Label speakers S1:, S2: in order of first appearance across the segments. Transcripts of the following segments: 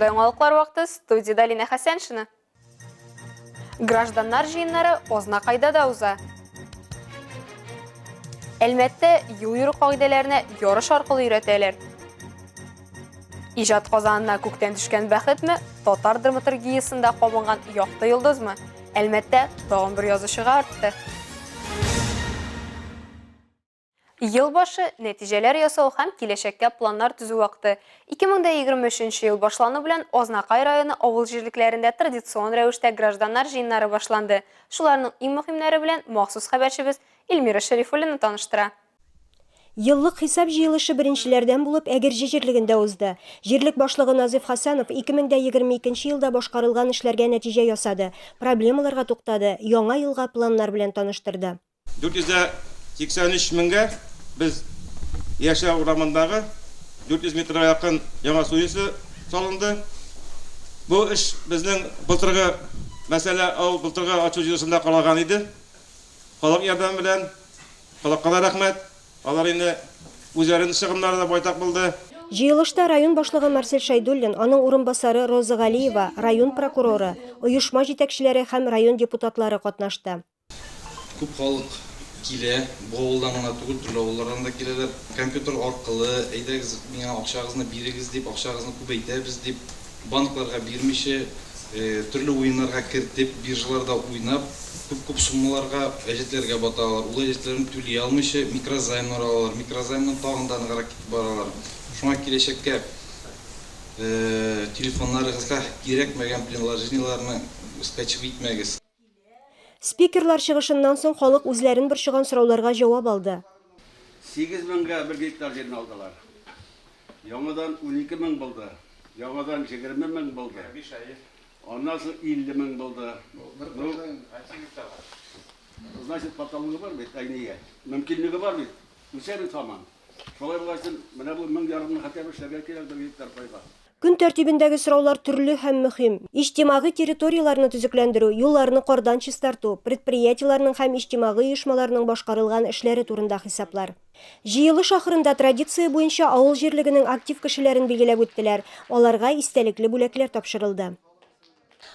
S1: Эфирда яңалыклар вакыты, студиядә Лина Хәсәншина. Гражданнар җыеннары Азнакайда да уза. Әлмәттә юл йөрү кагыйдәләренә ярыш аркылы өйрәтәләр. Иҗат казанына күктән төшкән бәхетме, татар драматургиясендә кабынган якты йолдызмы? Әлмәттә тагын бер язучыга артты. Ел башы, нәтиҗәләр ясау һәм киләчәккә планнар төзү вакыты. 2023 ел башлану белән Азнакай районы авыл җирлекләрендә традицион рәвештә гражданнар җыеннары башланды. Шуларның иң мөһимнәре белән махсус хәбәрчебез Эльмира Шәрифуллина таныштыра.
S2: Еллык хисап җыелышы беренчеләрдән булып Әгерҗе җирлегендә узды. Җирлек башлыгы Назыйф Хәсәнов 2022 елда башкарылган эшләргә нәтиҗә ясады, проблемаларга туктады, яңа елга планнар белән таныштырды.
S3: 483 меңгә без Яшәү урамындагы 400 метрга якын яңа су инсе салынды. Бу эш безнең былтыргы мәсьәлә, ул былтыргы ачу җыелышында каралган иде. Халык ярдәме белән, халыкка да рәхмәт. Алар инде үзләренең чыгымнары да байтак булды.
S2: Җыелышта район башлыгы Марсель Шәйдуллин, аның урынбасары Роза Галиева, район прокуроры, оешма җитәкчеләре һәм район депутатлары катнашты.
S4: Күп халык килә, бу авылдан гына түгел, төрле авыллардан да киләләр. Компьютер аркылы, әйдәгез, миңа акчагызны бирегез дип, акчагызны күбәйтәбез дип, банкларга бирмичә, төрле уеннарга кертеп, биржаларда уйнап, күп-күп суммаларга әҗәтләргә баталар. Ул әҗәтләрен түли алмыйча, микрозаймнар алалар, микрозаймнан тагын да ныграк китеп баралар. Шуңа киләчәккә телефоннарыгызга кирәкмәгән приложениеләрне скачивать итмәгез.
S2: Спикерлар чыгышыннан соң халык үзләрен борчыган сорауларга җавап алды.
S5: Сигез меңгә бер гектар җирне алдылар. Яңадан 12 мең булды. Яңадан 20 мең булды. Аннан соң 50 мең булды. Ну, значит, потологы бар бит, әй нигә? Мөмкинлеге бар бит. Үсә бит һаман. Шулай булгачын, менә бу мең ярымны хотя бы эшләргә кирәк бер гектар пайга.
S2: Көн тәртибендәге сораулар төрле һәм мөһим. Иҗтимагый территорияләрне төзекләндерү, юлларны кардан чистарту, предприятиеләрнең һәм иҗтимагый оешмаларның башкарылган эшләре турында хисаплар. Җыелыш ахырында традиция буенча авыл җирлегенең актив кешеләрен билгеләп үттеләр, аларга истәлекле бүләкләр тапшырылды.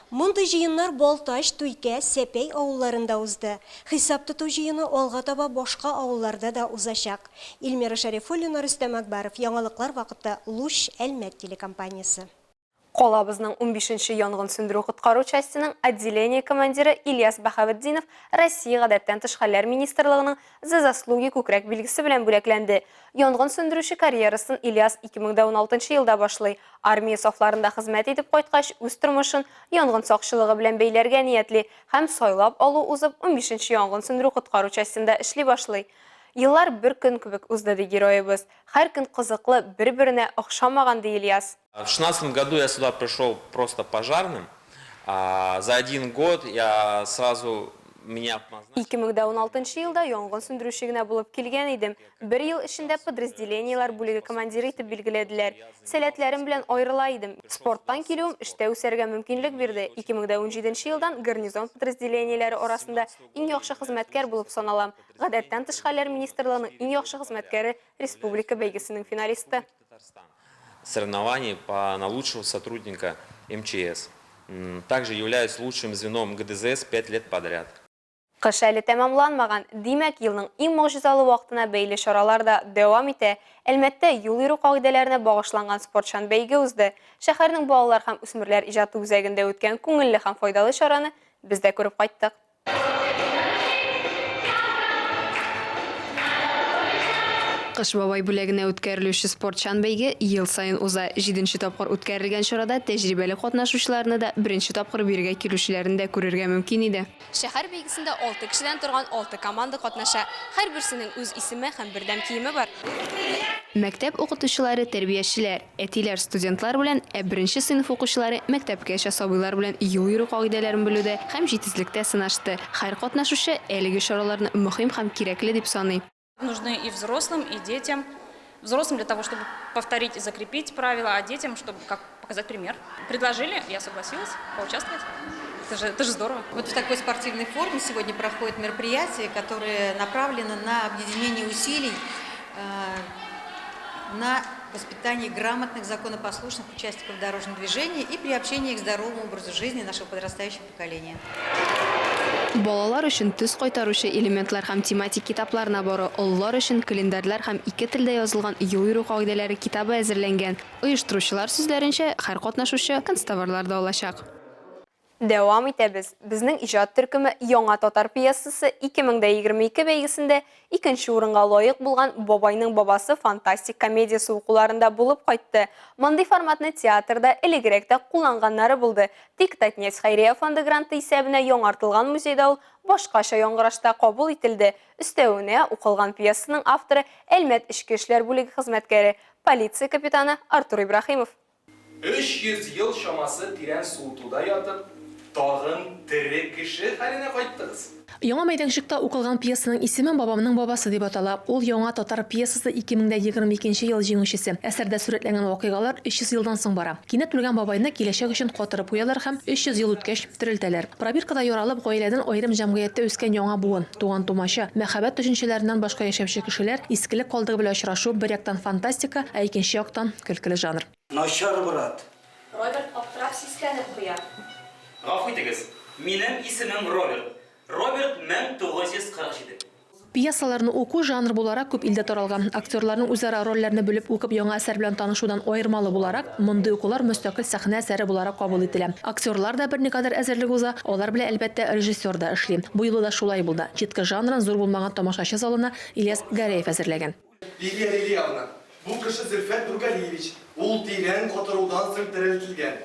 S2: Мондый җыеннар Балтач, Туйкә, Сәпәй авылларында узды. Хисап тоту җыены алга таба башка авылларда да узачак. Эльмира Шәрифуллина, Рөстәм Акбаров, Яңалыклар вакыты, Луч, Әлмәт телекомпаниясе.
S1: Калабызның унбишенче янгын сүндерү-коткару частеның отделение командиры Ильяс Бәһаветдинов Россия Гадәттән тыш хәлләр министрлыгының За заслуги күкрәк билгесе белән бүләкләнде. Янгын сүндерүче карьерасын Ильяс 2016 елда башлый. Армия сафларында хезмәт итеп кайткач, үз тормышын янгын сакчылыгы белән бәйләргә ниятли һәм сайлап алу узып, унбишенче янгын сүндерү-коткару частенда эшли башлый. Еллар бер көн кебек узды, ди героебыз. Һәр көн кызыклы, бер-беренә охшамаган, ди Ильяс.
S4: В шестнадцатом году я сюда пришел просто пожарным. За один год я сразу меня
S1: 2016 елда янгын сүндерүче генә булып килгән идем. Бер ел эчендә подразделениеләр бүлеге командиры итеп билгеләделәр. Сәләтләрем белән аерыла идем. Спорттан килүем эштә үсәргә мөмкинлек бирде. 2017 елдан гарнизон подразделениеләре арасында иң яхшы хезмәткәр булып саналам. Гадәттән тыш хәлләр министрлыгының иң яхшы хезмәткәре республика бәйгесенең финалисты.
S4: Соревнований по на лучшего сотрудника МЧС. Также являюсь лучшим звеном ГДЗС 5 лет подряд.
S1: Кыш әле тәмамланмаган, димәк, елның иң могҗизалы вакытына бәйле чаралар да дәвам итә. Әлмәттә юл йөрү кагыйдәләренә багышланган спортчан бәйге узды. Шәһәрнең балалар һәм үсмерләр иҗаты үзәгендә үткән күңелле һәм файдалы чараны без дә күреп кайттык. Кыш бабай бүләгенә үткәрелүче спортчан бәйге ел саен уза. Җиденче тапкыр үткәрелгән чарада тәҗрибәле катнашучыларны да, беренче тапкыр бирегә килүчеләрне дә күрергә мөмкин иде. Шәһәр бәйгесендә алты кешедән торган алты команда катнаша. Һәрберсенең үз исеме һәм бердәм киеме бар. Мәктәп укытучылары, тәрбиячеләр, әтиләр студентлар белән, ә беренче сыйныф укучылары мәктәпкәчә сабыйлар белән юл йөрү кагыйдәләрен белүдә һәм җитезлектә сынашты. Һәр катнашучы әлеге чараларны мөһим һәм кирәкле дип саный.
S6: Нужны и взрослым, и детям. Взрослым для того, чтобы повторить и закрепить правила, а детям, чтобы как показать пример. Предложили, я согласилась поучаствовать. Это же здорово.
S7: Вот в такой спортивной форме сегодня проходит мероприятие, которое направлено на объединение усилий, на воспитании грамотных, законопослушных участников дорожного движения и приобщении к здоровому образу жизни нашего подрастающего поколения.
S1: Балалар өчен төс кайтаручы элементлар һәм тематик китаплар наборы, олылар өчен календарьлар һәм ике телдә язылган юл йөрү кагыйдәләре китабы әзерләнгән. Оештыручылар сүзләренчә, һәр катнашучы канцтоварлар да алачак. Дәвам итәбез. Безнең иҗат төркеме Яңа татар пьесасы 2022 бәйгесендә икенче урынга лаек булган Бабайның бабасы фантастик комедиясе укуларында булып кайтты. Мондый форматны театрда элегрәк тә кулланганнары булды. Тик Татнефть хәйрия фонды гранты исәбенә яңартылган музейда ул башкача яңгырашта кабул ителде. Өстәвенә, укылган пьесаның авторы Әлмәт эчке эшләр бүлеге хезмәткәре, полиция капитаны Артур Ибраһимов.
S8: 300 ел чамасы тирән суытуда ятып, тагын тере кеше хәленә кайттыгыз.
S9: Яңа мәйданчыкта укылган пьесаның исеме Бабамның бабасы дип атала. Ул Яңа татар пьесасы 2022 нче ел җиңүчесе. Әсәрдә сурәтләнгән вакыйгалар 300 елдан соң бара. Кинәт үлгән бабайны киләчәк өчен катырып куялар һәм 300 ел үткәч, терелтәләр. Пробиркада яралып, гаиләдән аерым җәмгыятьтә үскән яңа буын, туган-тумача, мәхәббәт төшенчәләреннән башка яшәүче кешеләр, искелек калдыгы белән очрашу бер яктан фантастика, ә икенче яктан, көлкеле жанр.
S10: Начар брат.
S6: Роберт аптырап сискәнеп куя.
S11: Гафу итегез, минем исемем Роберт. Роберт 1947.
S9: Пьесаларны уку жанр буларак күп илдә таралган. Актерларның үзара рольләрне бүлеп укып яңа әсәр белән танышудан аермалы буларак, мондый укулар мөстәкыйль сәхнә әсәре буларак кабул ителә. Актерлар да берникадәр әзерлек уза, алар белән, әлбәттә, режиссер да эшли. Бу юлы да шулай булды. Читка жанрын зур булмаган тамашачы залына Ильяс Гәрәев әзерләгән.
S12: Лилия Лилиявна, бу кеше Зөлфәт Нургалиевич, ул тирән катырудан соң терелтелгән.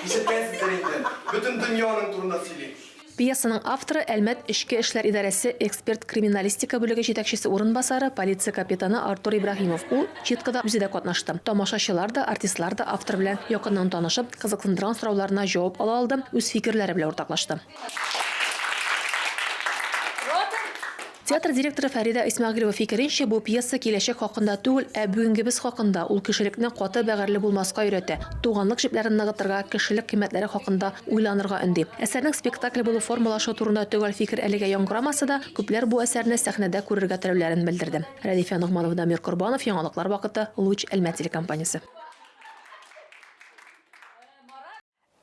S12: Ишеткәнсездер инде, бөтен дөнья аның турында сөйли.
S9: Пьесаның авторы, Әлмәт эчке эшләр идарәсе эксперт-криминалистика бүлеге җитәкчесе урынбасары, полиция капитаны Артур Ибраһимов. Ул читкада үзе дә катнашты. Тамашачылар да, артистлар да автор белән якыннан танышып, кызыксындырган сорауларына җавап ала алды, үз фикерләре белән уртаклашты. Театр директоры Фәридә Исмәгыйлева фикеренчә, бу пьеса киләчәк хакында түгел, ә бүгенгебез хакында, ул кешелекне каты бәгырьле булмаска өйрәтә, туганлык җепләрен ныгытырга, кешелек кыйммәтләре хакында уйланырга өнди. Әсәрнең спектакль булып формалашуы турында төгәл фикер әлегә яңгырамаса да, күпләр бу әсәрне сәхнәдә күрергә теләүләрен белдерде. Рәдифә Ногманова, Дамир Корбанов, Яңалыклар вакыты, Луч, Әлмәт телекомпаниясе.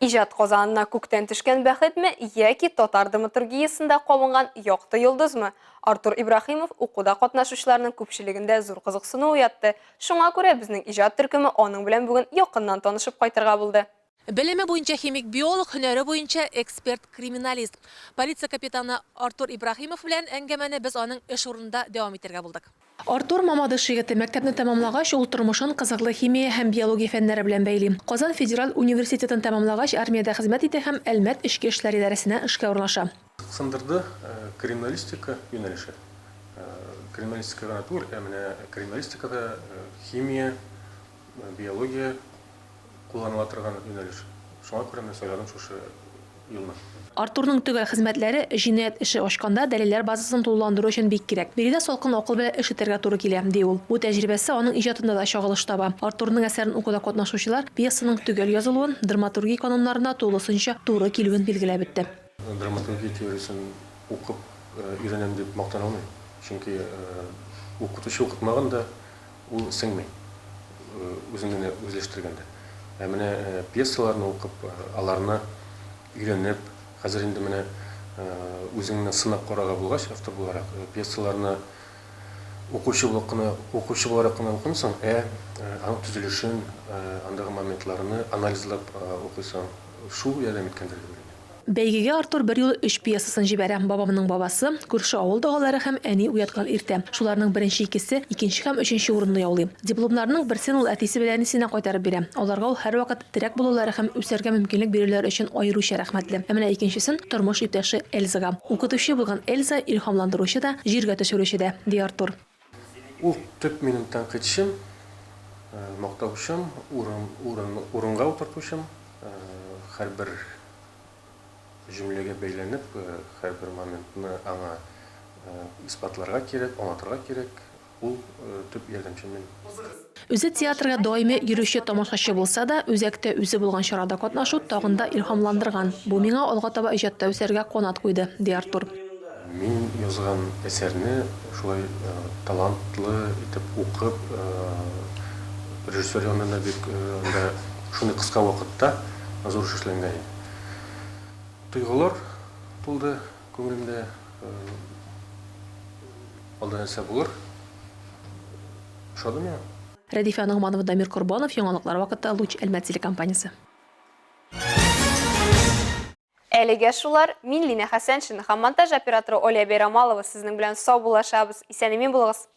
S1: Иҗат казанына күктән төшкән бәхетме яки татар драматургиясендә кабынган якты йолдызмы? Артур Ибраһимов укуда катнашучыларның күпчелегендә зур кызыксыну уятты. Шуңа күрә безнең иҗат төркеме аның белән бүген якыннан танышып кайтырга булды.
S9: Белеме буенча химик-биолог, һөнәре буенча эксперт-криминалист. Полиция капитаны Артур Ибраһимов белән әңгәмәне без аның эш урынында дәвам итәргә булдык. Артур Мамадыш егете. Мәктәпне тәмамлагач, ул тормышын кызыклы химия һәм биология фәннәре белән бәйли. Казан федераль университетын тәмамлагач, армиядә хезмәт итә һәм Әлмәт эчке эшләр идарәсенә эшкә урнаша.
S13: Кызыксындырды криминалистика юнәлеше. Криминалистика гына түгел, ә менә криминалистикада химия, Биология кулланыла торган юнәлеш. Шуңа күрә мин сайладым шушы юлны.
S9: Артурның төгәл хезмәтләре җинаять эше ачканда дәлилләр базасын тулыландыру өчен бик кирәк. Биредә салкын акыл белән эш итәргә туры килә, ди ул. Бу тәҗрибәсе аның иҗатында да чагылыш таба. Артурның әсәрен укуда катнашучылар пьесаның төгәл язылуын, драматургия кануннарына тулысынча туры килүен билгеләп үтте.
S13: Драматургия теориясен укып өйрәнәм дип мактана алмыйм. Чөнки укытучы укытмаган да, Ул сеңми, үзең генә үзләштергәндә. Ә менә пьесаларны укып, аларны өйрәнеп, хәзер инде менә үзеңне сынап карарга булгач, автор буларак, пьесаларны укучы булып кына, укучы буларак кына укымыйсың, ә аның төзелешен, андагы моментларны анализлап укыйсың. Шул ярдәм иткәндер дип уйлыйм.
S9: Бәйгегә Артур берьюлы өч пьесасын җибәрә, Бабамның бабасы, Күрше авыл догалары һәм Әни уяткан иртә. Шуларның беренче икесе икенче һәм өченче урынны яулый. Дипломнарның берсен ул әтисе белән әнисенә кайтарып бирә. Аларга ул һәрвакыт терәк булулары һәм үсәргә мөмкинлек бирүләре өчен аеруча рәхмәтле. Ә менә икенчесен, тормыш иптәше Эльзага. Укытучы булган Эльза, илһамландыручы да, җиргә төшерүче дә, ди Артур.
S13: Ул төп минем тәнкыйтьчем, мактаучым, урын, урын, урынга утыртучым, һәрбер җөмләгә бәйләнеп, һәрбер моментны аңа исбатларга кирәк, аңлатырга кирәк. Ул төп ярдәмчем минем.
S9: Үзе театрга даими йөрүче тамашачы булса да, үзәктә үзе булган чарада катнашу тагын да илһамландырган. Бу миңа алга таба иҗатта үсәргә канат куйды, ди Артур.
S13: Мин язган әсәрне шулай талантлы итеп укып, Режиссер ягыннан да бик анда шундый кыска вакытта зур эш эшләнгән иде. Тойгылар тулды күңелемдә. Алда нәрсә булыр? Ошады миңа.
S9: Рәдифә Ногманова, Дамир Корбанов, Яңалыклар вакыты, Луч Әлмәт телекомпаниясе.
S1: Әлегә шулар, мин Линә Хәсәншина һәм монтаж операторы Оля Бәйрамалова сезнең белән саубуллашабыз. Исән-имин булыгыз!